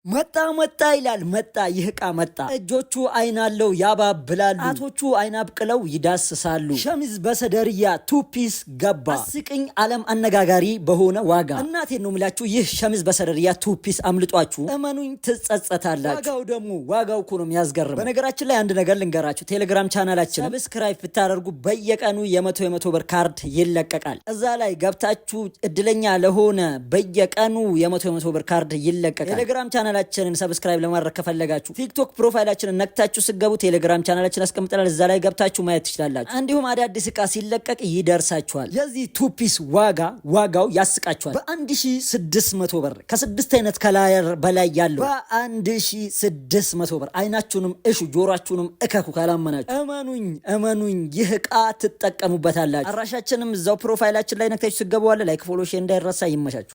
መጣ መጣ ይላል፣ መጣ፣ ይህ ዕቃ መጣ። እጆቹ አይን አለው ያባብላሉ፣ ጣቶቹ አይን አብቅለው ይዳስሳሉ። ሸሚዝ በሰደርያ two piece ገባ። አስቂኝ ዓለም አነጋጋሪ በሆነ ዋጋ። እናቴን ነው የምላችሁ፣ ይህ ሸሚዝ በሰደርያ two piece አምልጧችሁ እመኑኝ ትጸጸታላችሁ። ዋጋው ደግሞ፣ ዋጋው እኮ ነው የሚያስገርም። በነገራችን ላይ አንድ ነገር ልንገራችሁ፣ ቴሌግራም ቻናላችን subscribe ብታደርጉ በየቀኑ የ100 የ100 ብር ካርድ ይለቀቃል። እዛ ላይ ገብታችሁ እድለኛ ለሆነ በየቀኑ የ100 የ100 ብር ካርድ ይለቀቃል። ቴሌግራም ቻናላችንን subscribe ለማድረግ ከፈለጋችሁ ቲክቶክ profile ኣችንን ነክታችሁ ስትገቡ ቴሌግራም ቻናላችን አስቀምጠናል። እዛ ላይ ገብታችሁ ማየት ትችላላችሁ። እንዲሁም አዳዲስ እቃ ሲለቀቅ ይደርሳችኋል። የዚህ two piece ዋጋ፣ ዋጋው ያስቃችኋል። በ1600 ብር፣ ከስድስት አይነት color በላይ ያለው በ1600 ብር። አይናችሁንም እሹ፣ ጆሯችሁንም እከኩ ካላመናችሁ። እመኑኝ እመኑኝ፣ ይህ እቃ ትጠቀሙበታላችሁ። አድራሻችንም እዛው profile ኣችን ላይ ነክታችሁ ስትገቡ አለ። Like፣ follow፣ share እንዳይረሳ። ይመቻችሁ።